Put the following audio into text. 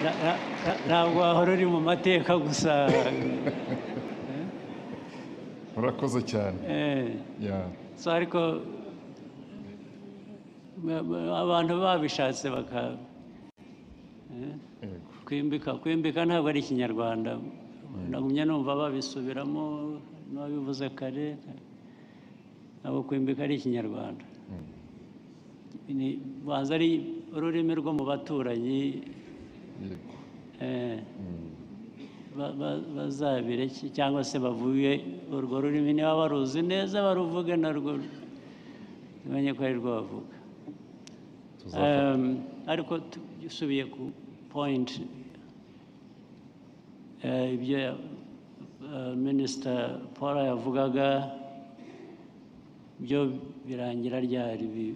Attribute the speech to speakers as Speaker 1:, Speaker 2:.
Speaker 1: Ntabwo wahora uri mu mateka gusa.
Speaker 2: Murakoze cyane. Yeah.
Speaker 1: So ariko abantu babishatse baka kwimbika, kwimbika ntabwo ari Ikinyarwanda. Nagumye numva babisubiramo n'ababivuze kare, ntabwo kwimbika ari Ikinyarwanda. Banza ari ururimi rwo mu baturanyi. Bazabireke cyangwa se bavuge urwo rurimi, niba baruzi neza baruvuge narwo, tumenye ko ari rwo bavuga.
Speaker 2: Tuzafata.
Speaker 1: Ariko dusubiye ku point, ibyo Minisita Paul yavugaga byo birangira ryari?